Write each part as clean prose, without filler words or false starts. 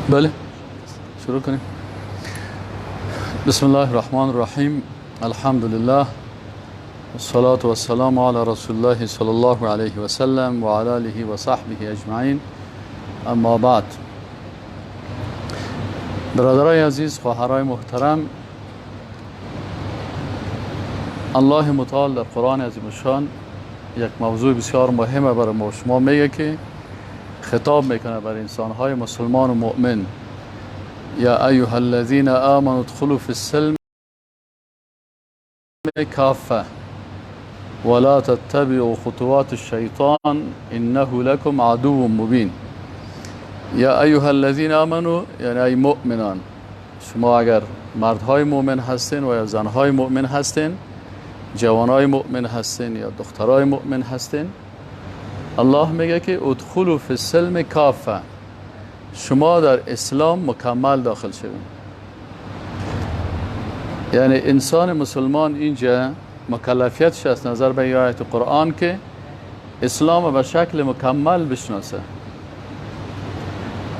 بله، شروع کنیم. بسم الله الرحمن الرحیم. الحمد لله والصلاة والسلام علی رسول الله صلی الله علیه و سلم و علی آله و صحبه اجمعین. اما بعد، برادرای عزیز، خواهرای محترم، الله متعال در قرآن عظیم الشان یک موضوع بسیار مهم برای ما شما میگه که خطاب میکنه بر انسانهای مسلمان و مؤمن: یا ایها الذین آمنوا ادخلوا فی السلم کافه ولا تتبعوا خطوات الشیطان انه لكم عدو مبین. یا ایها الذین آمنوا، یعنی ای مؤمنان، شما اگر مردهای مؤمن هستین و یا زنهای مؤمن هستین، جوانای مؤمن هستین یا دخترای مؤمن هستین، الله میگه که ادخلوا فی السلم کافه، شما در اسلام مکمل داخل شوین. یعنی انسان مسلمان اینجا مکلفیتش از نظر به آیت قرآن که اسلام به شکل مکمل بشناسه.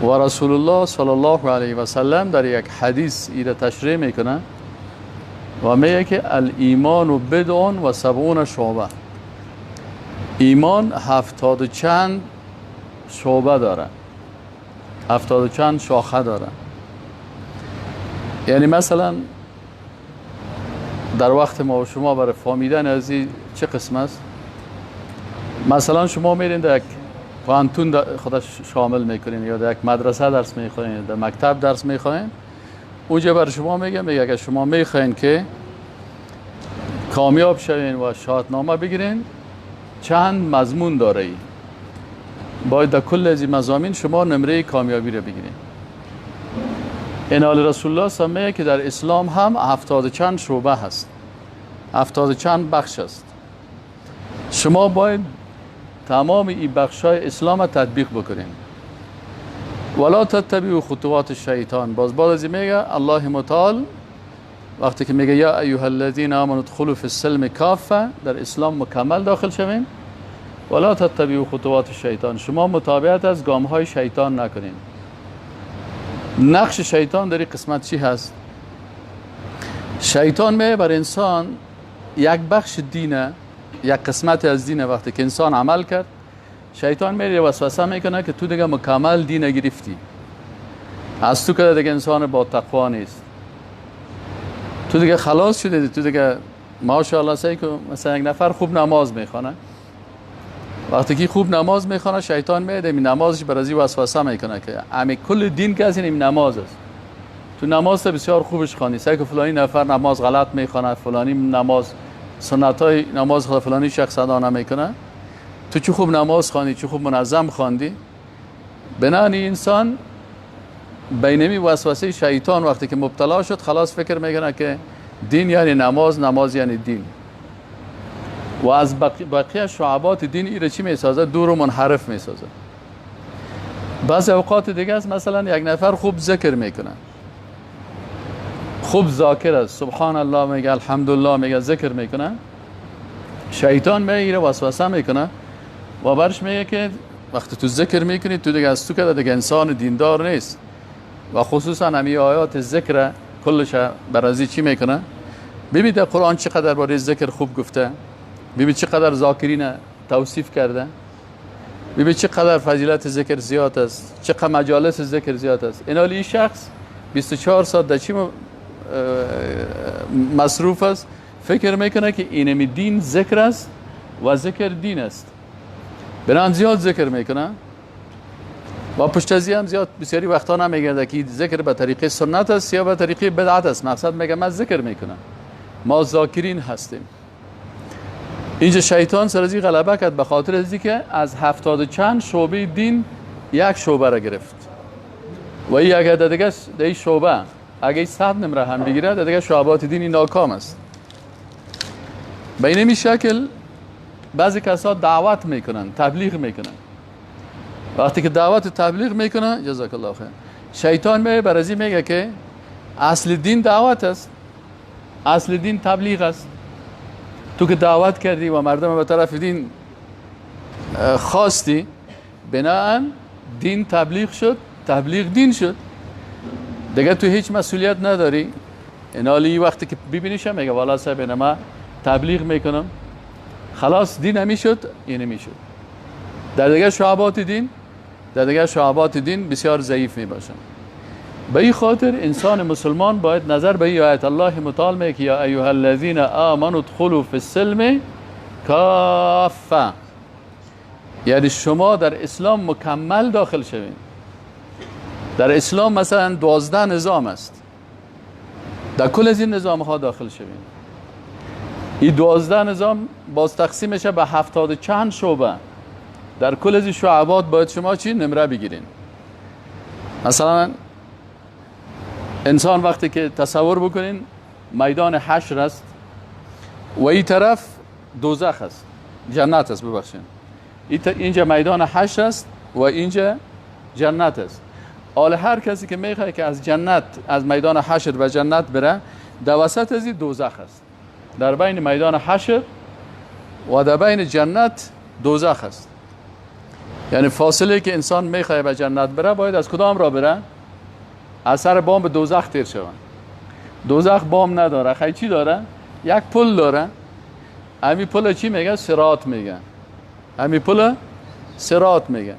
و رسول الله صلی الله علیه و سلم در یک حدیث ایره تشریح میکنه و میگه که الایمان بضع و سبعون شعبه، ایمان 70 و چند شعبه داره، 70 و چند شاخه داره. یعنی مثلا در وقت ما و شما برای فهمیدن از این چه قسم است، مثلا شما میرین در یک پوهنتون خودش شامل میکنین یا در یک مدرسه درس میخوانین، در مکتب درس میخوانین، اونجا برای شما میگه اگر شما میخواین که کامیاب شوین و شهادنامه بگیرین، چند مضمون داره ای، باید در کل از این مضامین شما نمره کامیابی رو بگیرین. این آل رسول الله سمیه که در اسلام هم 70 چند شعبه هست، 70 چند بخش است. شما باید تمام این بخش های اسلام تطبیق بکنین. ولا تتبعوا خطوات الشیطان. باز بعد از میگه الله متعال وقتی که میگه یا ایها الذین آمنوا ادخلوا فی السلم کافه، در اسلام مکمل داخل شوین. ولا تتبعوا خطوات الشیطان، شما متابعت از گام های شیطان نکنین. نقش شیطان در این قسمت چی هست؟ شیطان میه بر انسان یک بخش دینه، یک قسمت از دینه. وقتی که انسان عمل کرد، شیطان میره وسوسه میکنه که تو دیگه مکمل دین گرفتی، از تو که دیگه انسان با تقوا نیست، تو دیگه خلاص شده، تو دیگه ماشاءالله. سعی کن مثلا یک نفر خوب نماز میخوانه، وقتی که خوب نماز میخوانه، شیطان میاد این نمازش بر از وسوسه میکنه که امی کل دین که از این نماز است، تو نماز بسیار خوبش خوانی، سعی کن فلانی نفر نماز غلط میخوانه، فلانی نماز سنت های نماز خود فلانی شخص ادا نمیکنه، تو چه خوب نماز خواندی، چه خوب منظم خواندی. بنان انسان بینمی وسوسه شیطان وقتی که مبتلا شد، خلاص فکر میکنه که دین یعنی نماز، نماز یعنی دین، و از بقیه شعبات دین ایره چی میسازه؟ دور و منحرف میسازه. بعض اوقات دیگه است مثلا یک نفر خوب ذکر میکنه، خوب ذاکر است، سبحان الله میگه، الحمدلله میگه، ذکر میکنه، شیطان میگیره وسوسه میکنه و برش میگه که وقتی تو ذکر میکنی، تو دیگه از تو که دیگه انسان دیندار نیست. و خصوصا همی آیات ذکر کلش برازی چی میکنه؟ ببین در قرآن چقدر برای ذکر خوب گفته، ببین چقدر ذاکرین توصیف کرده، ببین چقدر فضیلت ذکر زیاد است، چقدر مجالس ذکر زیاد است. این حالی شخص 24 ساعت در چی مصروف است؟ فکر میکنه که اینمی دین ذکر است و ذکر دین است، بنان زیاد ذکر میکنه و پشت از هم زیاد بسیاری وقتا نمیگرده که ذکر به طریق سنت است یا به طریق بدعت است. مقصد میگه من ذکر میکنم، ما ذاکرین هستیم. اینجا شیطان سر از غلبه کرد به خاطر از که از 70 چند شعبه دین یک شعبه را گرفت و این اگر دیگه در شعبه اگه 100 نمره هم بگیره، دیگه شعبات دینی ناکام است. به این شکل بعضی کسا دعوت میکنن، تبلیغ میکنن. وقتی که دعوت و تبلیغ میکنن، جزاک الله خیر، شیطان میه بر از میگه که اصل دین دعوت است، اصل دین تبلیغ است. تو که دعوت کردی و مردم به طرف دین خواستی، بناهن دین تبلیغ شد، تبلیغ دین شد. دیگه تو هیچ مسئولیت نداری. اینالی وقتی که ببینیش میگه والا صاحب ما تبلیغ میکنم، خلاص دین نمیشد، این نمیشد. در دیگه شعبات دین، در دیگه شعبات دین بسیار ضعیف میباشن. به این خاطر انسان مسلمان باید نظر به این آیت الله متعال میگه که یا ایها الذین آمنوا ادخلوا فی السلم کافه، یعنی شما در اسلام مکمل داخل شوین. در اسلام مثلا 12 نظام است، در کل از این نظام ها داخل شوین. این 12 نظام باز تقسیم میشه به 70 چند شعبه. در کل از این شعبات باید شما چی نمره بگیرین. مثلا انسان وقتی که تصور بکنین میدان حشر است و این طرف دوزخ است، جنت است، ببخشین، اینجا میدان حشر است و اینجا جنت است. حال هر کسی که میخواد که از جنت، از میدان حشر به جنت بره، در وسط از این دوزخ است. در بین میدان حشر و در بین جنت دوزخ است. یعنی فاصله که انسان میخواد به جنت بره باید از کدام را بره؟ از سر بام به دوزخ تیر شوند. دوزخ بام نداره، خیلی چی داره؟ یک پل داره. همین پل چی میگه؟ صراط میگه. همین پل صراط میگه.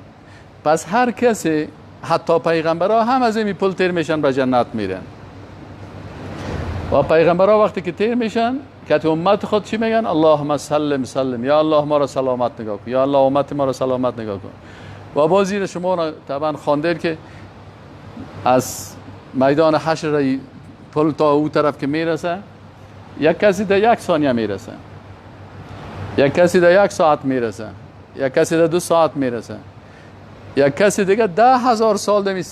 پس هر کسی، حتی پیغمبرها هم از این پل تیر میشن به جنت میرن. و پیغمبرها وقتی که تیر میشن که امت خود چی میگن؟ اللهم سلم سلم، یا الله ما را سلامت نگاه کن، یا الله امت ما را سلامت نگاه کن. و بازی شما را طبعا خواندید که از میدان حشر پل تا او طرف که میرسه، یک کسی در 1 ثانیه میرسه، یک کسی در 1 ساعت میرسه، یک کسی در 2 ساعت میرسه، یک کسی دیگه 10,000 سال دمی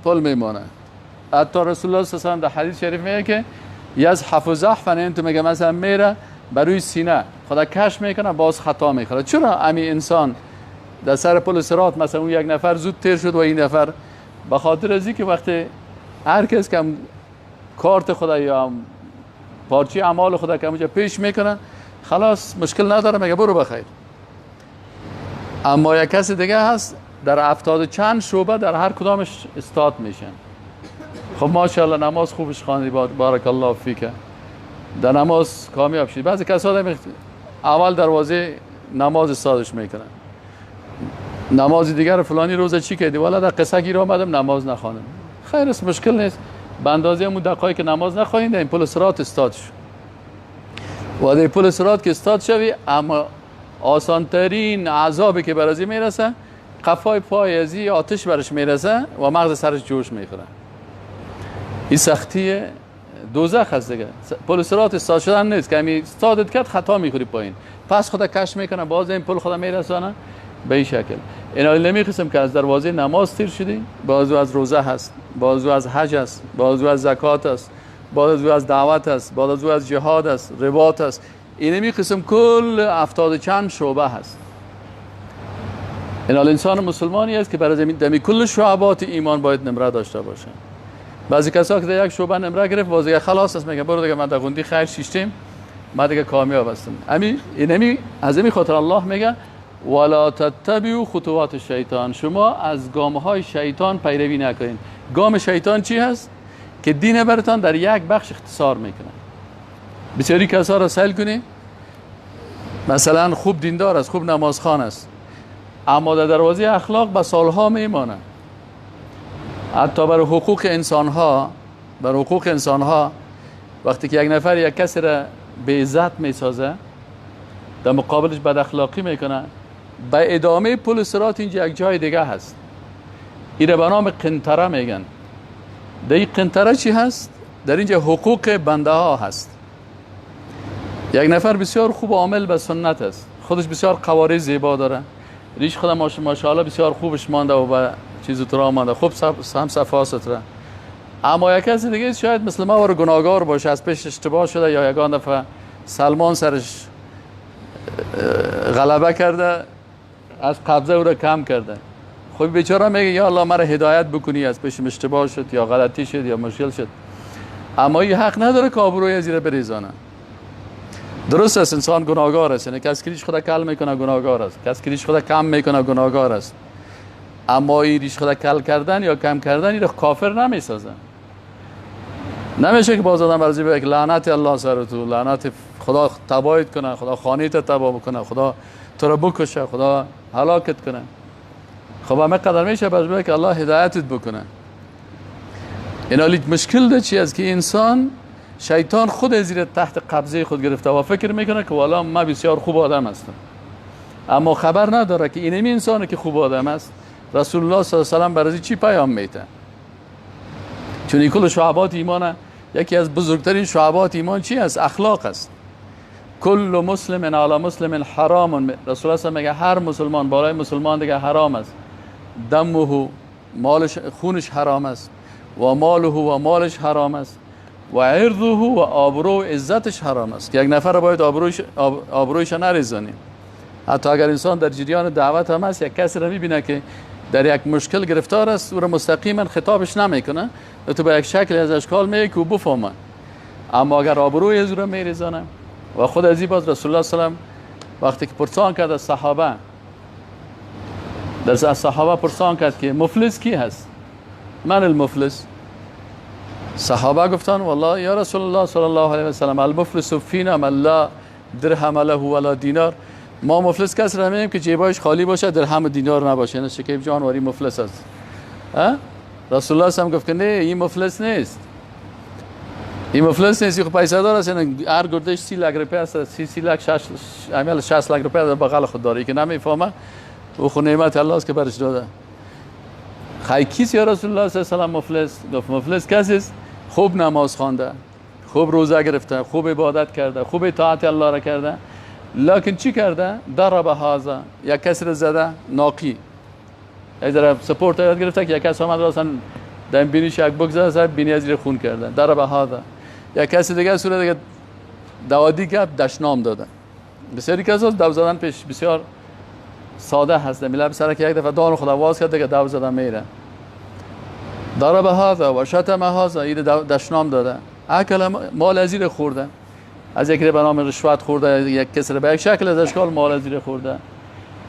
پل میمانه. حتی رسول الله صلی الله علیه و سلم در حدیث شریف میگه که یزحف زحفا، این تو میگه مثلا میره بروی سینه خدا کش میکنه باز خطا میخوره. چرا امی انسان در سر پل صراط مثلا اون یک نفر زود تیر شد و این نفر؟ به خاطر از اینکه وقتی هر کس که کارت خدا یا پارچه اعمال خدا که اونجا پیش میکنه، خلاص مشکل نداره، میگه برو بخیر. اما یک کس دیگه هست در 70 چند شعبه در هر کدامش استاد میشن. خب ماشاءالله نماز خوبش خواندی، بارک الله فیک، در نماز کامیاب شدی. بعضی کسا اول دروازه نماز استادش میکنن، نماز دیگر فلانی روزه چی کردی؟ والا در قصه گیر آمدم نماز نخواندم. خیر است، مشکل نیست. به اندازه همون دقایقی که نماز نخواهید این پل صراط استاد شو. و در پل صراط که استاد شوی، اما آسان ترین عذابی که بر ازی میرسه، قفای پای ازی آتش برش میرسه و مغز سرش جوش میخوره. این سختی دوزخ هست دیگه. پل صراط استاد شدن نیست که همی استادت کرد خطا میخوری پایین، پس خدا کش میکنه، باز این پل خدا میرسانه به این شکل. اینا نمیخواستم که از دروازه نماز تیر شدی، بازو از روزه هست، بازو از حج هست، بازو از زکات هست، بازو از دعوت هست، بازو از جهاد هست، رباط هست. این میخواستم کل 70 چند شعبه هست. اینا انسان مسلمانی است که برای دمی کل شعبات ایمان باید نمره داشته باشه. بعضی کسا که در یک شعبه نمره گرفت، باز خلاص است، میگه برو دیگه من در غندی خیر شیشتیم، من دیگه کامیاب هستم. اینمی از این خاطر الله میگه ولا تتبعوا خطوات الشیطان، شما از گام های شیطان پیروی نکنید. گام شیطان چی هست؟ که دین براتان در یک بخش اختصار میکنه. بسیاری کسا را سیل کنی، مثلا خوب دیندار است، خوب نمازخوان است، اما در دروازه اخلاق به سالها میمانه. حتی بر حقوق انسان ها، بر حقوق انسان ها وقتی که یک نفر یک کسی را به عزت میسازه، در مقابلش بد اخلاقی میکنه، به ادامه پل صراط اینجا یک جای دیگه هست، ایره به نام قنطره میگن. در این قنطره چی هست؟ در اینجا حقوق بنده ها هست. یک نفر بسیار خوب عامل به سنت است، خودش بسیار قواره زیبا داره، ریش خود ماشاءالله بسیار خوبش مانده و به چیز ترا مانده، خوب هم صفا ستره. اما یک کسی دیگه شاید مثل ما ور گناهگار باشه، از پیش اشتباه شده یا یگان دفعه سلمان سرش غلبه کرده، از قبضه او را کم کرده. خب بیچاره میگه یا الله مرا هدایت بکنی، از پیشم اشتباه شد یا غلطی شد یا مشکل شد. اما این حق نداره که آبروی از زیر بریزانه. درست است انسان گناهگار است، یعنی کسی که ریش خود کل میکنه گناهگار است، کسی که ریش خود کم میکنه گناهگار است. اما این ریش خود کل کردن یا کم کردن این کافر نمیسازه. نمیشه که باز آدم برزی بگه لعنت الله سر تو، لعنت خدا تباهت کنه، خدا خانه ت تباه بکنه، خدا تو رو بکشه، خدا هلاکت کنه. خب همه قدر میشه برش بگه که الله هدایتت بکنه. این حالی مشکل ده چی است که انسان شیطان خود زیر تحت قبضه خود گرفته و فکر میکنه که والا من بسیار خوب آدم هستم، اما خبر نداره که اینمی انسانه که خوب آدم است رسول الله صلی الله علیه و سلم برای چی پیام میده. چون این کل شعبات ایمانه، یکی از بزرگترین شعبات ایمان چی است؟ اخلاق است. کل مسلم علی مسلم حرام. رسول الله میگه هر مسلمان بالای مسلمان دیگه حرام است. دمه مالش، خونش حرام است، و ماله و مالش حرام است، و عرضه و آبرو و عزتش حرام است. که یک نفر باید آبرویش نریزانیم. حتی اگر انسان در جریان دعوت هم است، یک کسی را میبینه که در یک مشکل گرفتار است، او را مستقیما خطابش نمیکنه، تو به یک شکل از اشکال میگه که او بفهمه. اما اگر آبروی از او را میریزانه و خود از این باز رسول الله صلی الله علیه و سلم وقتی که پرسان کرد از صحابه، در از صحابه پرسان کرد که مفلس کی هست؟ من المفلس؟ صحابه گفتن والله یا رسول الله صلی الله علیه و سلم المفلس فینا من لا درهم له ولا دینار. ما مفلس کس را میگیم که جیبایش خالی باشه، درهم و دینار نباشه، نه شکیب جان واری مفلس است. رسول الله هم گفت که نه، این مفلس نیست، این مفلس نیست، این پیسه دار است، یعنی هر گردش 30 لک روپیه است، 30 لک 60 لک روپیه در بغل خود داره، که نمیفهمه او خو نعمت الله است که برش داده. خی کیست یا رسول الله صلی الله علیه و سلم مفلس؟ گفت مفلس کسی است خوب نماز خوانده، خوب روزه گرفته، خوب عبادت کرده، خوب اطاعت الله را کرده، لکن چی کرده؟ ضرب هذا، یک کسی را زده، ناقی، یک ذره سپورت یاد گرفته که یک کس آمد اصلا در بینیش یک بگذره سر بینی از زیر خون کرده، ضرب هذا. یک کسی دیگه سوره دیگه دوادی گپ دشنام داده. بسیاری کسا دو زدن پیش بسیار ساده هست، میلاب سر که یک دفعه دان خدا واز کرد دیگه دو زدن میره. ضرب هذا و شتم هذا، این دشنام داده، اکل مال از زیر خورده، از یکی به نام رشوت خورده، یک کسی را به یک شکل از اشکال مال از زیر خورده،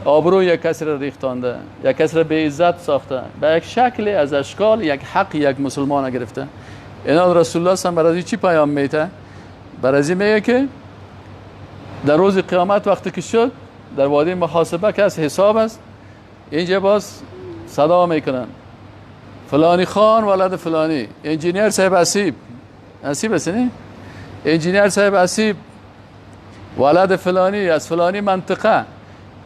آبرو یک کسی را ریختانده، یک کسی را به عزت ساخته، به یک شکل از اشکال یک حق یک مسلمان گرفته. اینا رسول الله صلی الله علیه و چی پیام میده؟ برای میگه که در روز قیامت وقتی که شد در وادی محاسبه که از حساب است، اینجا باز صدا میکنن فلانی خان ولد فلانی، انجینیر صاحب حسیب، حسیب است نه؟ انجینیر صاحب حسیب ولد فلانی از فلانی منطقه،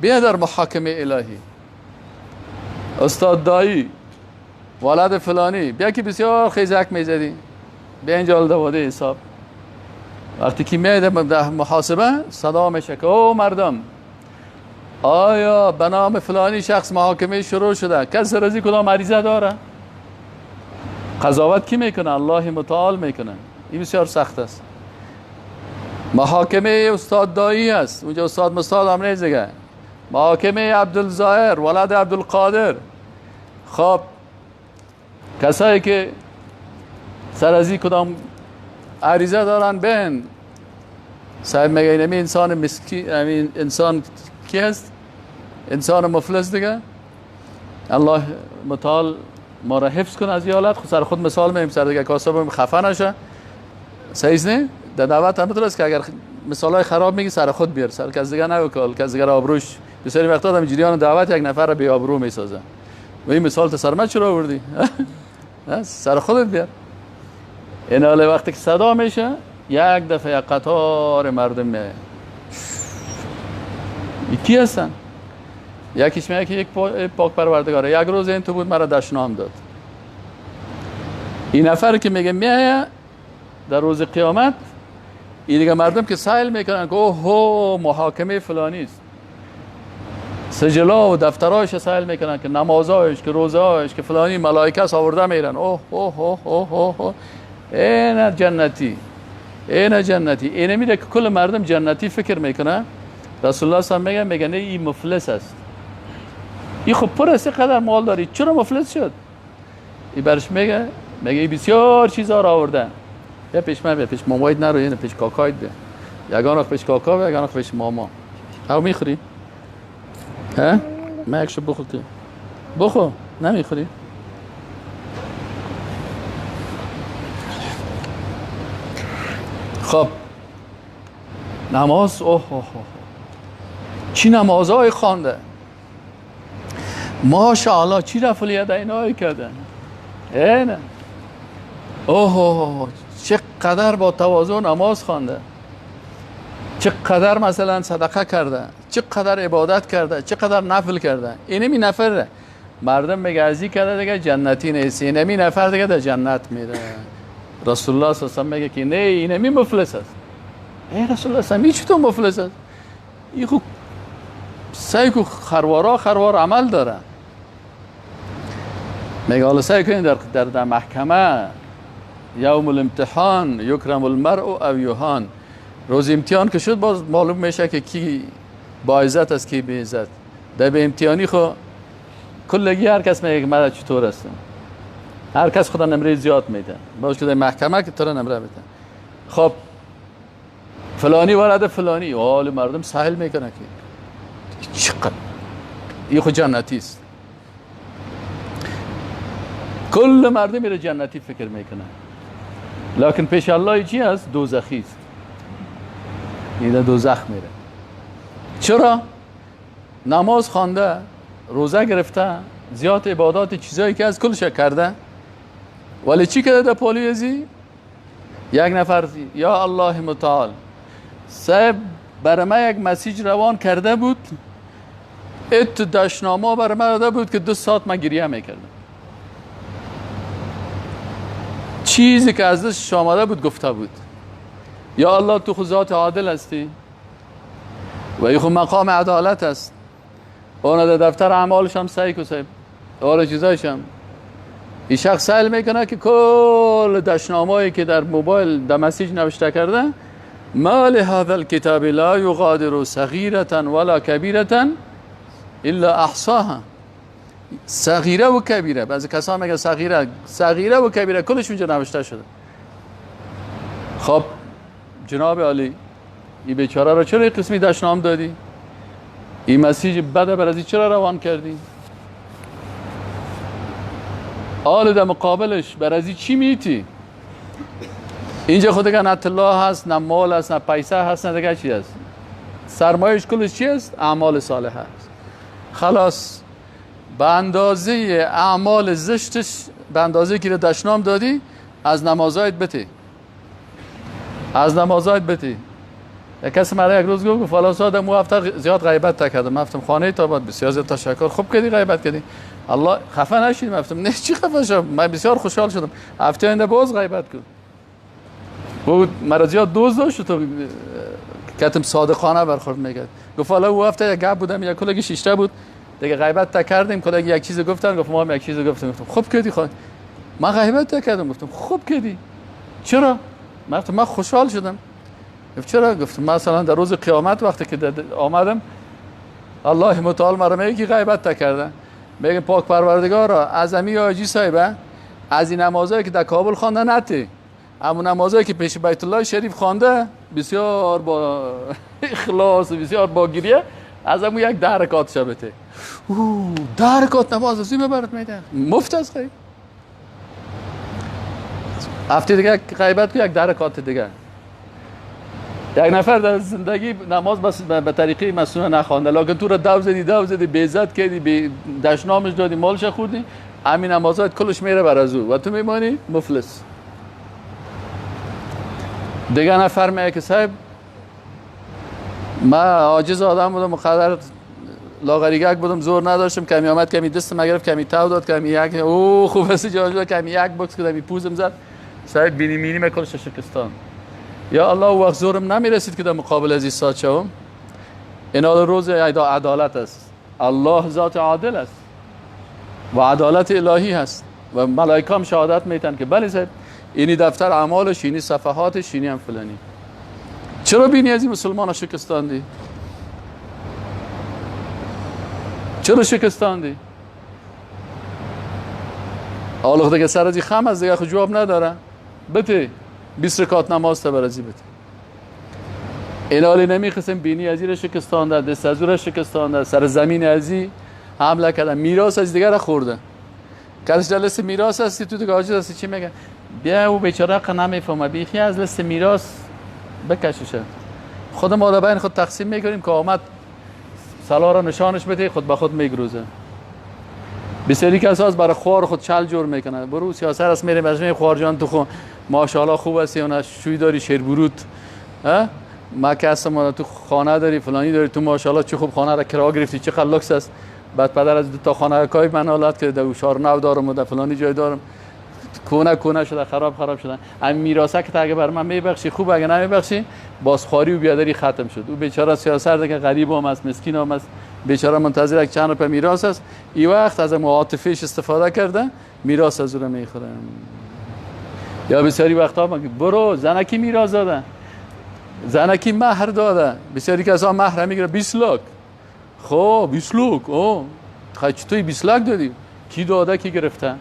بیا در محاکمه الهی. استاد دایی ولد فلانی، بیا که بسیار خیزک میزدی، بیا اینجا دوادی حساب. وقتی که میاد در محاسبه صدا میشه که او مردم، آیا به نام فلانی شخص محاکمه شروع شده؟ کس رضی کدام عریضه داره؟ قضاوت کی میکنه؟ الله متعال میکنه. این بسیار سخت است. محاکمه استاد دایی است، اونجا استاد مستاد هم نیست دیگه. محاکمه عبدالظاهر ولد عبدالقادر. خب کسایی که سر از این کدام عریضه دارن بهن صاحب میگه اینمی انسان مسکین، همین انسان کی هست؟ انسان مفلس دیگه. الله متعال ما را حفظ کنه از این حالت. خود سر خود مثال میم، سر دیگه کاسب خفه نشه. صحیح نه؟ در دعوت هم است که اگر مثالای خراب میگی سر خود بیار، سر کس دیگه نگو، کس دیگه آبروش. بسیاری وقتا آدم جریان دعوت یک نفر را بی آبرو میسازه. و این مثال تو سر من چرا آوردی؟ سر خودت بیار. این حال وقتی که صدا میشه یک دفعه یک قطار مردم میاد. کی هستن؟ یکیش میگه که یک پاک پروردگاره، یک روز این تو بود مرا دشنام داد. این نفر که میگه میایه در روز قیامت، این دیگه مردم که سایل میکنن که اوه محاکمه فلانی است، سجلا و دفترایش سایل میکنن که نمازایش، که روزهایش، که فلانی ملائکه است آورده میرن. اوه اوه اوه اوه اوه این جنتی، این جنتی. این میره که کل مردم جنتی فکر میکنه. رسول الله صلی الله علیه و میگه نه، این مفلس است. این خب پر است، قدر مال داری، چرا مفلس شد؟ این برش میگه، میگه این بسیار چیزا را آورده. یا پیش من بیا، پیش مامایت نرو، یعنی پیش کاکایت بیا. یگان وقت پیش کاکا بیا، یگان وقت پیش ماما. او میخوری؟ ها؟ ما یکشو بخور تو. بخور، نمیخوری؟ خب نماز، اوه اوه اوه، چی نمازهای خوانده، ماشاءالله، چی رفع الیدین کردن، اینه، اوه اوه، چقدر با تواضع نماز خوانده، چقدر مثلا صدقه کرده، چقدر عبادت کرده، چقدر نفل کرده. اینمی نفره مردم میگه ازی کرده دیگه جنتی نیست، اینمی نفر دیگه در جنت میره. رسول الله صلی الله علیه و سلم میگه که نه، اینمی مفلس است. ای رسول الله صلی الله علیه و سلم، چطور مفلس است؟ این خو سعی کو خروارا خروار عمل داره. میگه حالا سعی کنید در محکمه یوم الامتحان یکرم المرء او یهان، روز امتحان که شد باز معلوم میشه که کی با عزت است کی بی عزت. در به امتحانی خو کلگی هر کس میگه من چطور هستم، هر کس خدا نمره زیاد میده، باز که در محکمه که تو نمره میده. خب فلانی ولد فلانی، حال مردم سهل میکنه که چقدر این خو جنتی است. کل مردم میره جنتی فکر میکنه، لکن پیش الله چی است؟ دوزخی است. این در دوزخ میره. چرا؟ نماز خوانده، روزه گرفته، زیاد عبادات چیزایی که از کلش کرده، ولی چی کرده در پالی ازی؟ یک نفر یا الله متعال صاحب برای من یک مسیج روان کرده بود، ات دشنامه برای من داده بود که 2 ساعت من گریه میکردم. چیزی که از دستش آمده بود گفته بود. یا الله تو خود ذات عادل هستی و این خود مقام عدالت است. اون در دفتر اعمالش هم سعی کو صاحب آره چیزایش هم این شخص سعی میکنه که کل دشنامه‌ای که در موبایل در مسیج نوشته کرده، ما لهذا الكتاب لا یغادر صغیرة ولا کبیرة الا احصاها. صغیره و کبیره، بعضی کسا میگه صغیره، صغیره و کبیره کلش اونجا نوشته شده. خب جناب عالی این بیچاره را چرا قسمی دشنام دادی؟ این مسیج بده بر از چرا روان کردی؟ آل در مقابلش بر از چی میتی؟ اینجا خود دیگه نه طلا هست، نه مال هست، نه پیسه هست، نه دیگه چی هست. سرمایش کلش چی هست؟ اعمال صالحه هست. خلاص به اندازه اعمال زشتش، به اندازه که دشنام دادی، از نمازایت بتی، از نمازایت بتی. یک کسی مرا یک روز گفت فلان ساعت مو هفته زیاد غیبت تکردم. گفتم خانه تا بعد بسیار زیاد تشکر، خوب کردی غیبت کردی، الله خفه نشید. گفتم نه چی خفه شدم، من بسیار خوشحال شدم. هفته آینده باز غیبت کن. بود مرا زیاد دوست داشت تو کتم صادقانه برخورد میکرد. گفت حالا او هفته یک گپ بودم، یک کلگی شیشته بود دیگه، غیبت تکردیم، کلگی یک چیز گفتن، گفت ما هم یک چیز گفتیم. گفتم خوب کردی خان، من غیبت تکردم. گفتم خوب کردی. چرا؟ من خوشحال شدم. گفت چرا؟ گفتم مثلا در روز قیامت وقتی که آمدم الله متعال مرا میگه که غیبت تکردن، میگه پاک پروردگارا از امی آجی صاحبه از این نمازایی که در کابل خوانده نتی، اما نمازایی که پیش بیت الله شریف خوانده بسیار با اخلاص و بسیار با گریه از امو یک 10 رکعت شبته. او 10 رکعت نماز از این برات میده، مفت است. خیلی هفته دیگه غیبت کو یک 10 رکعت دیگه. یک نفر در زندگی نماز بس به طریقه مسنونه نخوانده، لکن تو را دو زدی دو زدی، بیعزت کردی، بی دشنامش دادی، مالش خوردی، همین نمازات کلش میره بر از او و تو میمانی مفلس. دیگه نفر میگه که صاحب من عاجز آدم بودم، مقدر لاغریگک بودم، زور نداشتم، کمی آمد کمی دستم گرفت، کمی تاو داد، کمی یک او خوب است جا، کمی یک بکس کمی پوزم زد، صاحب بینی مینی من کلش شکستان. یا الله وقت زورم نمیرسید که در مقابل از ایستاد شوم. این حال روز عدالت است. الله ذات عادل است و عدالت الهی هست و ملائکه هم شهادت میتن که بله صاحب اینی دفتر اعمالش، اینی صفحاتش، اینی هم فلانی. چرا بینی از این مسلمان ها شکستاندی؟ چرا شکستاندی؟ حالا دیگه سر از خم از دیگه خود جواب نداره. بته 20 رکعت نماز تا برازی بده. این حالی نمیخواستم بینی از را شکستانده، دست از را شکستانده، سر زمین ازی حمله کردن، میراث از دیگه را خورده. کلش در لست میراث هستی تو دیگه عاجز هستی. چی میگه؟ بیا او بیچاره قه نمیفهمه، بیخی از لست میراث بکششه. خود ما در بین خود تقسیم میکنیم که آمد سلا را نشانش بده، خود به خود میگروزه. بسیاری کساس برای خوار خود چل جور میکنه. برو سیاست است میریم از می خوار جان تو خو ماشاءالله خوب هستی، اون شوی داری شیر برود، ها ما که هستم تو خانه داری فلانی داری، تو ماشاءالله چه خوب خانه را کرا گرفتی، چه لوکس است. بعد پدر از دو تا خانه کای من حالت که در شهر نو دارم و در فلانی جای دارم، کونه کونه شده، خراب خراب شده. همین میراثه که اگه بر من میبخشی خوب، اگه نمیبخشی بازخواری و بیادری ختم شد. او بیچاره سیاست که غریب هم است، مسکین هم است، بیچاره منتظر یک چند روپه میراث است. این وقت از معاطفهش استفاده کرده میراث از او را میخوره. یا بسیاری وقتها برو زنکی میراث داده، زنکی مهر داده. بسیاری کسا مهر میگیره 20 لاک. خب 20 لاک، اوه چطوری 20 لاک دادی؟ کی داده کی گرفته؟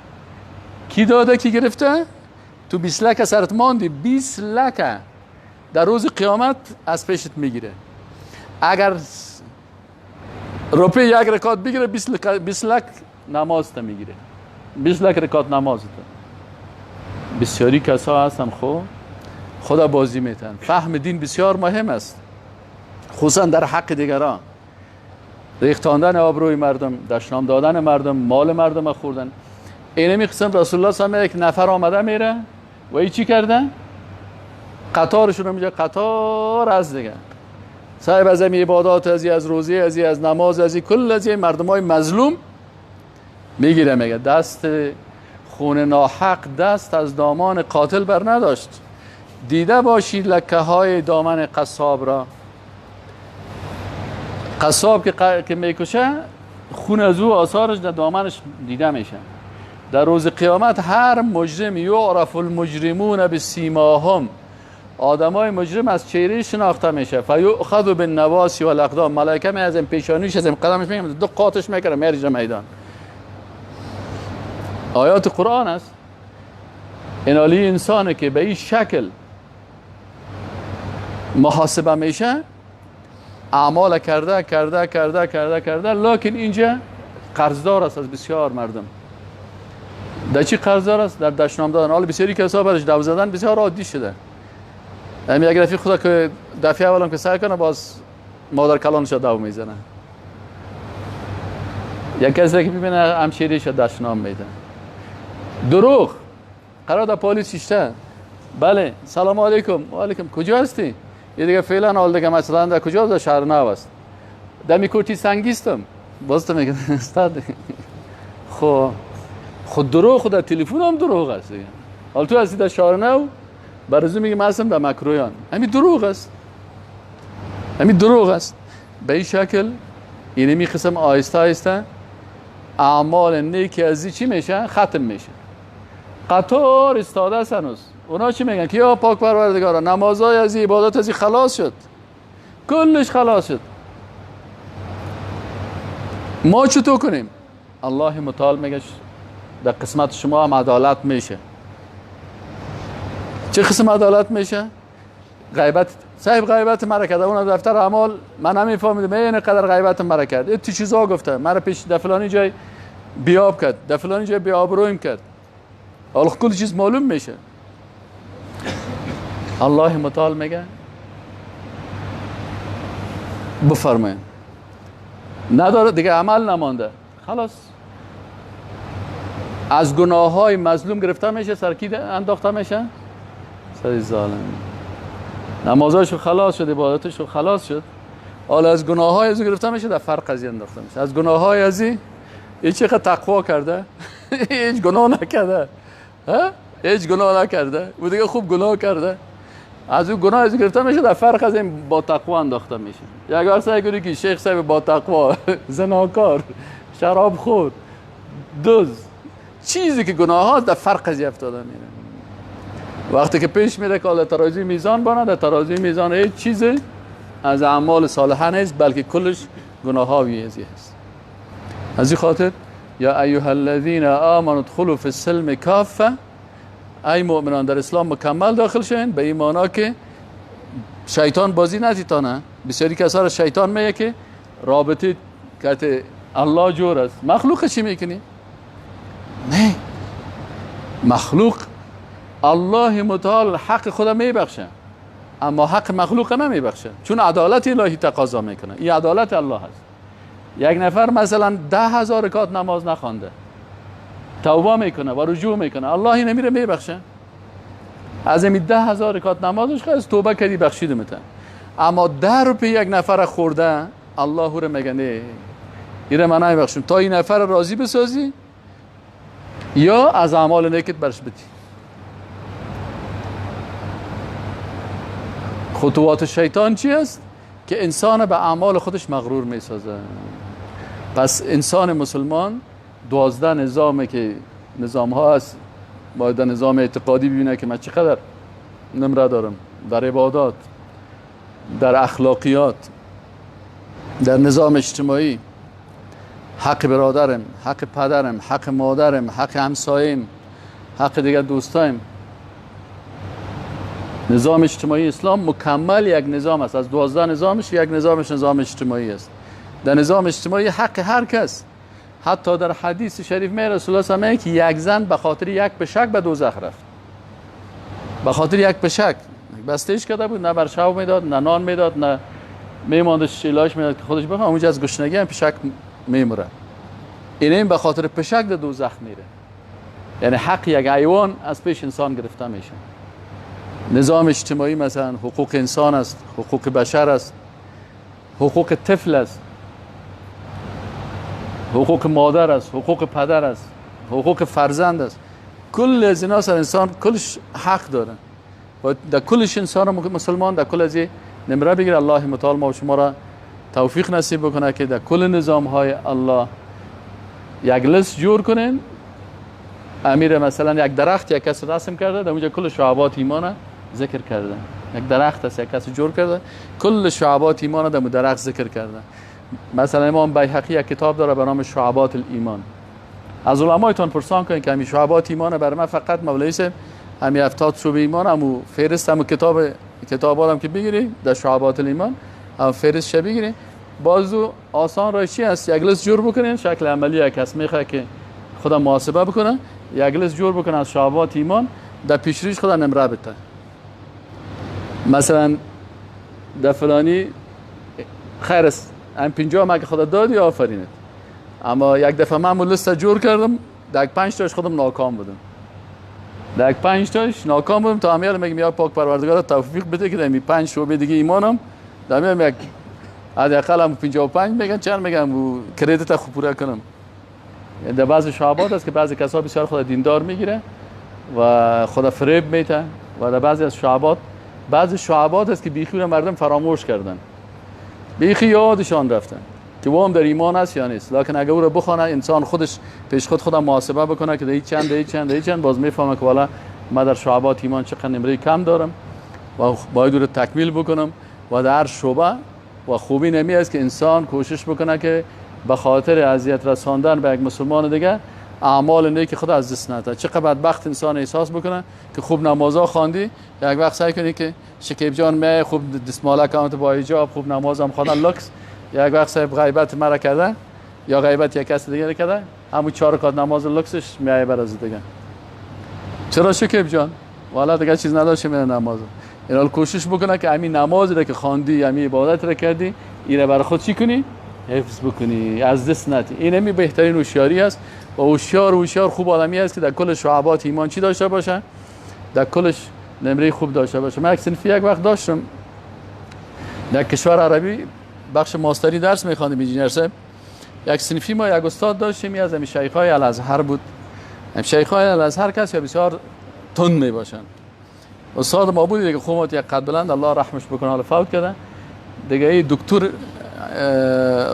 کی داده کی گرفته؟ تو 20 لک سرت ماندی. 20 لک در روز قیامت از پیشت میگیره. اگر روپیه یک رکات بگیره 20 لک نماز تا میگیره، 20 لک رکات نماز تا. بسیاری کسا هستن خب خدا بازی میتن. فهم دین بسیار مهم است، خصوصا در حق دیگران. ریختاندن آبروی مردم، دشنام دادن مردم، مال مردم خوردن. اینمی قسم رسول الله صلی الله علیه و یک نفر آمده میره و ای چی کرده؟ قطارشون رو میگه، قطار از دیگه صاحب از این عبادات، از از روزی، از از نماز، از کل از مردم های مظلوم میگیره. میگه دست خون ناحق دست از دامان قاتل بر نداشت. دیده باشید لکه های دامن قصاب را. قصاب که میکشه خون از او آثارش در دامنش دیده میشه. در روز قیامت هر مجرم یعرف المجرمون بسیماهم، آدمای مجرم از چهره شناخته میشه. فیؤخذ بالنواصی والاقدام، ملائکه می از این پیشانیش از این قدمش میگم دو قاتش میکنه میرجه میدان. آیات قرآن است. اینالی انسانه که به این شکل محاسبه میشه، اعمال کرده کرده کرده کرده کرده، لکن اینجا قرضدار است از بسیار مردم. در چی قرضدار است؟ در دشنام دادن. حالا بسیاری کسا برش دو زدن بسیار عادی شده. همین یک رفیق خدا که دفعه اولم که سعی کنه باز مادر کلانش دو میزنه. یک کسی که میبینه همشیریش دشنام میده. دروغ. قرار در پلیس شیشته. بله سلام علیکم. و علیکم. کجا هستی؟ یه دیگه فعلا حال دیگه مثلا در کجا؟ در شهر نو است. دمی کوتی سنگیستم. باز تو میگه استاد. خب خود دروغ، خود در تلفن هم دروغ است دیگه. حالا تو هستی در شهر نو، برزو میگه من هستم در مکرویان. همین دروغ است. همین دروغ است. به این شکل اینمی قسم آهسته آهسته اعمال نیکی از چی میشه؟ ختم میشه. قطار استاده است هنوز. اونا چی میگن؟ که یا پاک پروردگارا نمازهای از عبادت از خلاص شد، کلش خلاص شد، ما چطور کنیم؟ الله متعال میگه در قسمت شما هم عدالت میشه. چه قسم عدالت میشه؟ غیبت. صاحب غیبت مرا کرده، اون دفتر اعمال من نمیفهمیدم این قدر غیبت مرا کرد، این تو چیزا گفته، مرا پیش در فلانی جای بیاب کرد، در فلانی جای بیابرویم کرد. حالا کل چیز معلوم میشه. الله متعال میگه بفرمایید نداره دیگه، عمل نمانده، خلاص از گناه های مظلوم گرفته میشه، سر کی انداخته میشه؟ سر ظالم. نمازاشو خلاص شد، عبادتشو خلاص شد، حالا از گناه های از گرفته میشه، در فرق از انداخته میشه. از گناه های از این چقدر تقوا کرده، هیچ گناه نکرده، ها؟ هیچ گناه نکرده، او دیگه خوب گناه کرده، از او گناه از گرفته میشه، در فرق از این با تقوا انداخته میشه. یک بار سعی کنی که شیخ صاحب با تقوا، زناکار، شراب خور، دزد، چیزی که گناه هاست در فرق از افتاده میره. وقتی که پیش میره که حالا ترازوی میزان بانه، در ترازوی میزان هیچ چیزی از اعمال صالحه نیست، بلکه کلش گناه ها ازی هست. از این خاطر یا ایها الذین آمنوا ادخلوا فی السلم کافه، ای مؤمنان در اسلام مکمل داخل شوین، به این معنا که شیطان بازی ندیتانه. بسیاری کسا را شیطان میگه که رابطه که الله جور است، مخلوق چی میکنی؟ نه، مخلوق الله متعال حق خدا میبخشه. اما حق مخلوق نمیبخشه، چون عدالت الهی تقاضا میکنه. این عدالت الله هست. یک نفر مثلا 10,000 رکعت نماز نخوانده، توبه میکنه و رجوع میکنه، الله اینو میره میبخشه. از این 10,000 رکعت نمازش خواست توبه کردی بخشیدمت. اما 10 روپیه یک نفر خورده، الله رو میگه نه، اینو من نمیبخشم تا این نفر راضی بسازی یا از اعمال نیکت برش بدی. خطوات شیطان چی است؟ که انسان به اعمال خودش مغرور میسازه. پس انسان مسلمان 12 نظامه که نظام ها است، باید نظام اعتقادی ببینه که من چقدر نمره دارم در عبادات، در اخلاقیات، در نظام اجتماعی، حق برادرم، حق پدرم، حق مادرم، حق همسایم، حق دیگر دوستایم. نظام اجتماعی اسلام مکمل یک نظام است. از 12 نظامش یک نظامش نظام اجتماعی است. در نظام اجتماعی حق هر کس، حتی در حدیث شریف می رسول الله صلی الله علیه و که یک زن به خاطر یک پشک به دوزخ رفت. به خاطر یک پشک بستهش کرده بود، نه بر شو میداد، نه نان میداد، نه میماندش علاج میداد که خودش بخوره، اونجا از گشنگی هم پشک میمره. این به خاطر پشک در دوزخ میره. یعنی حق یک حیوان از پیش انسان گرفته میشه. نظام اجتماعی مثلا حقوق انسان است، حقوق بشر است، حقوق طفل است، حقوق مادر است، حقوق پدر است، حقوق فرزند است. کل از اینا سر انسان کلش حق داره و در کلش انسان مسلمان در کل از نمره بگیره. الله متعال ما و شما را توفیق نصیب بکنه که در کل نظام های الله یک لست جور کنین. امیر مثلا یک درخت یک کس رسم کرده، در اونجا کل شعبات ایمان ذکر کرده. یک درخت است یک کس جور کرده، کل شعبات ایمان در درخت ذکر کرده. مثلا امام بیهقی یک کتاب داره به نام شعبات الایمان. از علمایتان پرسان کنید که همین شعبات ایمان برای من فقط مولوی صاحب همین 70 شعبه ایمان همو فهرست همو کتاب آدم که بگیری در شعبات الایمان هم فهرست شه بگیری. بازو آسان راه چی است؟ یک لست جور بکنین، شکل عملی یک کس میخواد که خدا محاسبه بکنه، یک لست جور بکنه از شعبات ایمان، در پیشریش خدا نمره بده. مثلا در فلانی خیر است، هم 50 مگه خدا دادی آفرینت، اما یک دفعه من لست جور کردم در 5 تاش خودم ناکام بودم، در 5 تاش ناکام بودم تا همیال میگم یا پاک پروردگار توفیق بده که در 5 شعبه دیگه ایمانم در میام یک حداقل هم 55 میگن چند میگم و کردیت خوب پوره کنم. در بعض شعبات است که بعضی کسا بسیار خدا دیندار میگیره و خدا فریب میته، و در بعضی از شعبات، بعضی شعبات است که بیخی مردم فراموش کردن، بیخی یادشان رفتن که او هم در ایمان است یا نیست. لکن اگه او رو بخونه انسان خودش پیش خود خودم محاسبه بکنه که در چند در چند در چند، باز میفهمه که والا من در شعبات ایمان چقدر نمره کم دارم و باید او رو تکمیل بکنم. و در شعبه و خوبی نمی است که انسان کوشش بکنه که به خاطر اذیت رساندن به یک مسلمان دیگه اعمال نیک خود از دست نده. چقدر بدبخت انسان احساس بکنه که خوب نمازا خواندی، یک وقت سعی کنی که شکیب جان می خوب دستماله کامت با حجاب خوب نمازم خواندن لکس، یک وقت صاحب غیبت مرا کرده یا غیبت یک کس دیگه کرده، همون 4 رکعت نماز لکسش میای بر از دیگه. چرا شکیب جان والا دیگه چیز نداشت می نماز. اینا کوشش بکنه که همین نماز را که خواندی، همین عبادت را کردی، اینا برای خود چی کنی؟ حفظ بکنی، از دست ندی. این همی بهترین هوشیاری است. و هوشیار خوب آدمی است که در کل شعبات ایمان چی داشته باشه؟ در کلش نمره خوب داشته باشه. من یک صنفی یک وقت داشتم در کشور عربی، بخش ماستری درس می‌خواندیم انجینیر صاحب. یک صنفی ما یک استاد داشتیم، از همین شیخ‌های الازهر بود. هم شیخ‌های الازهر کسی بسیار تند میباشن. استاد ما بود دیگه، خوب یک قد بلند، الله رحمش بکنه، حالا فوت کرده دیگه. ای دکتر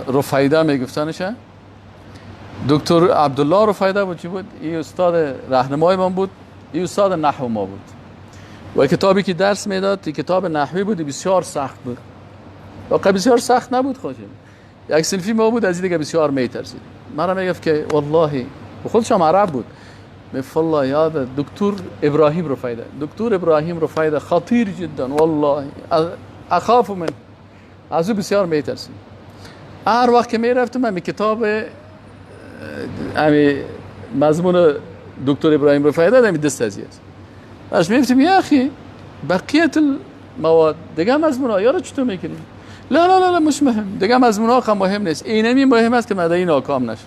رفیده میگفتنشه، دکتر عبدالله رفیده بود، چی بود؟ این استاد راهنمای من بود، این استاد نحو ما بود. و کتابی که درس میداد کتاب نحوی بود، بسیار سخت بود. واقعا بسیار سخت نبود خودش. یک صنفی ما بود از این دیگه بسیار میترسید. مرا میگفت که والله، خودش هم عرب بود، میگفت والله هذا دکتر ابراهیم رفیده، دکتر ابراهیم رفیده خطیر جدا والله اخاف من، از او بسیار میترسید. هر وقت که میرفتم همی کتاب همی مضمون دکتر ابراهیم رفیده همی دست ازی است. باش میگفتم یا اخی بقیه مواد، دیگه مضمون ها رو چطور میکنی؟ لا لا لا لا مش مهم، دیگه مضمون ها مهم نیست، اینمی مهم است که من در ناکام نشم.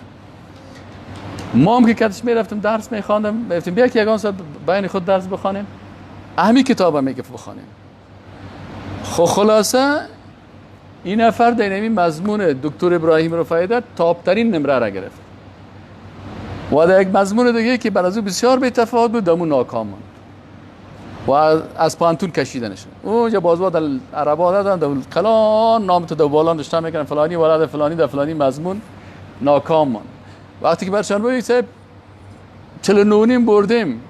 ما هم که کتش میرفتم درس میخواندم، میرفتیم بیا که یگان ساعت بین خود درس بخوانیم، همی کتاب هم میگفت بخوانیم. خب خلاصه این نفر در اینمی مضمون دکتر ابراهیم رفاعی تاپ ترین نمره را گرفت و در یک مضمون دیگه که بر از او بسیار بی تفاوت بود دمو ناکام ماند و از پانتون کشیدنش. اونجا بازوا در عربا دادن در کلان نام تو در بالا نشته میکنن فلانی ولد فلانی در فلانی مضمون ناکام ماند. وقتی که برشان بود صاحب 49 بردیم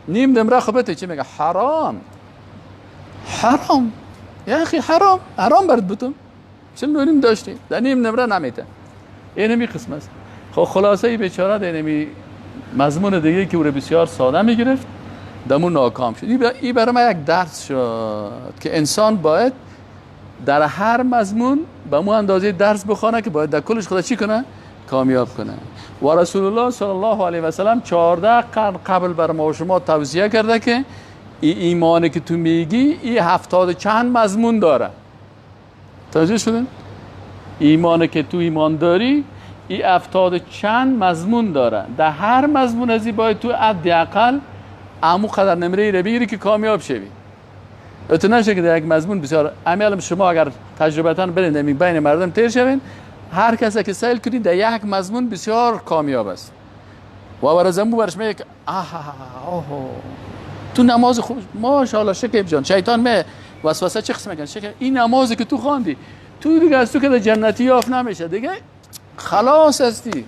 نیم نمره خب بته، چی میگه؟ حرام حرام یا اخی، حرام حرام برد بتم 49 داشتی در نیم نمره نمیته. اینمی قسم است. خب خلاصه ای بیچاره در اینمی مضمون دیگه که او رو بسیار ساده میگرفت دمو ناکام شد. این برای من یک درس شد که انسان باید در هر مضمون به مو اندازه درس بخوانه که باید در کلش خدا چی کنه؟ کامیاب کنه. و رسول الله صلی الله علیه و سلم 14 قرن قبل بر ما و شما توصیه کرده که ای ایمانی که تو میگی ای 70 چند مضمون داره. توجه شدن؟ ایمانی که تو ایمان داری ای 70 چند مضمون داره. در هر مضمون از این باید تو حداقل امو قدر نمره ای رو بگیری که کامیاب شوی. اتو نشه که در یک مضمون بسیار امیالم شما اگر تجربتاً برین بین مردم تیر شوین، هر کسی که سیل کنید در یک مضمون بسیار کامیاب است و برای زنبو برش میگه که آه تو نماز خوب ماشاءالله شکیب جان، شیطان می وسوسه چه قسم میکنه؟ شکیب این نمازی که تو خواندی تو دیگه از تو که در جنتی یافت نمیشه، دیگه خلاص هستی،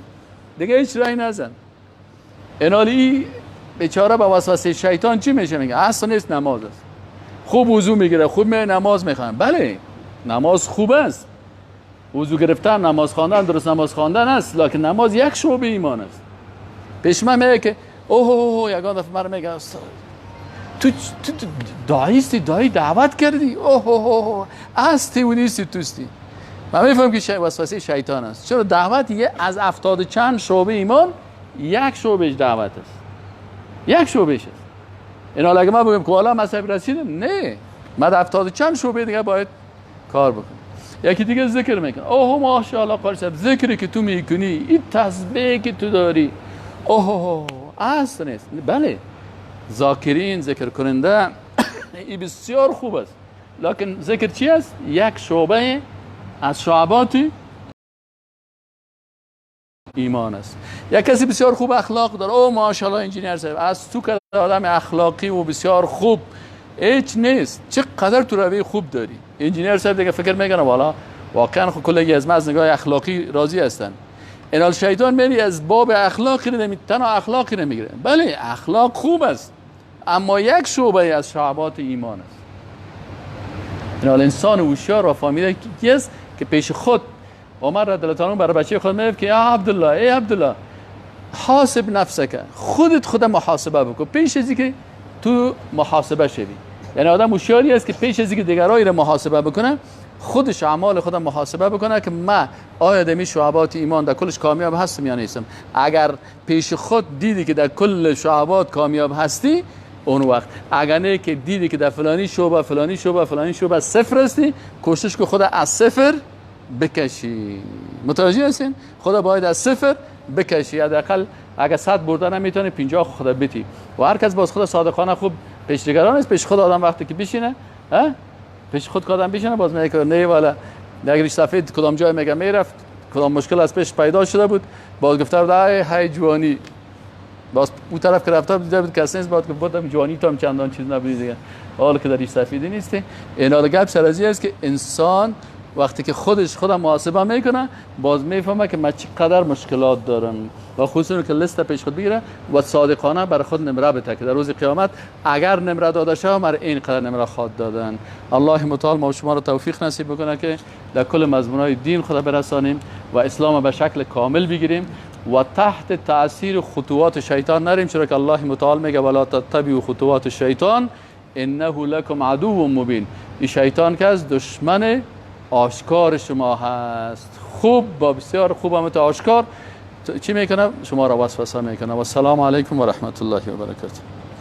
دیگه هیچ رای نزن. انالی بیچاره با وسوسه شیطان چی میشه؟ میگه اصلا نیست نماز است، خوب وضو میگیره، خوب می نماز میخوانه. بله نماز خوب است، وضو گرفتن، نماز خواندن، درست نماز خواندن است، لکن نماز یک شعبه ایمان است. پیش من میگه که اوه اوه یگان دفعه من میگه تو تو دایی دایی دعوت کردی، اوه اوه هستی و نیستی توستی. من میفهم که وسوسه شیطان است. چرا دعوت یه از 70 چند شعبه ایمان یک شعبهش دعوت است، یک شعبهش است. این حالا اگه من بگم که والا مذهب رسیدم، نه، من 70 چند شعبه دیگه باید کار بکنم. یکی دیگه ذکر میکنه، اوه ماشاءالله قاری صاحب ذکری که تو میکنی، این تسبیحی که تو داری، اوه اصلا نیست. بله ذاکرین، ذکر کننده این بسیار خوب است، لکن ذکر چی است؟ یک شعبه از شعبات ایمان است. یک کسی بسیار خوب اخلاق داره، او ماشاءالله انجینیر صاحب از تو که آدم اخلاقی و بسیار خوب هیچ نیست، چقدر تو روی خوب داری. انجینیر صاحب دیگه فکر میکنه والا واقعا خب کلی از ما از نگاه اخلاقی راضی هستن. اینال شیطان میری از باب اخلاقی نمی تنها اخلاقی نمیگیره. بله اخلاق خوب است، اما یک شعبه از شعبات ایمان است. اینال انسان هوشیار و فهمیده کی است که پیش خود عمر رضی الله عنه برای بچه خود میگه که یا عبدالله، ای عبدالله، حاسب نفسک، خودت خود محاسبه بکن پیش از اینکه تو محاسبه شوی. یعنی آدم هوشیاری است که پیش از اینکه دیگرایی را محاسبه بکنه خودش اعمال خودم محاسبه بکنه که من آیا دمی شعبات ایمان در کلش کامیاب هستم یا نیستم. اگر پیش خود دیدی که در کل شعبات کامیاب هستی اون وقت، اگر نه که دیدی که در فلانی شعبه فلانی شعبه فلانی شعبه صفر هستی، کوشش که خود از صفر بکشی. متوجه هستین؟ خدا باید از صفر بکشی، حداقل اگر 100 برده نمیتونی 50 خدا بتی. و هر کس باز خدا صادقانه خوب پیش دیگران است، پیش خود آدم وقتی که بشینه، پیش خود که آدم بشینه باز میگه نه والا اگر سفید کدام جای میگه میرفت، کدام مشکل از پیش پیدا شده بود، باز گفته بود ای های جوانی، باز اون طرف که رفته بود دیده بود کسی نیست، بعد که بودم جوانی تو هم چندان چیز نبودی دیگه، حالا که در ریش سفیدی نیستی. اینا گپ سر از است که انسان وقتی که خودش خودم محاسبه میکنه باز میفهمه که من چقدر مشکلات دارم، و خصوصا که لست پیش خود بگیره و صادقانه برای خود نمره بده که در روز قیامت اگر نمره داده شود مر این قدر نمره خواد دادن. الله متعال ما شما رو توفیق نصیب بکنه که در کل مضمونهای دین خدا برسانیم و اسلام به شکل کامل بگیریم و تحت تاثیر خطوات شیطان نریم، چرا که الله متعال میگه ولا تتبعوا خطوات الشیطان انه لکم عدو مبین. این شیطان که از دشمن آشکار شما هست، خوب با بسیار خوب هم آشکار چی میکنه؟ شما را وسوسه میکنه. و السلام علیکم و رحمت الله و برکاته.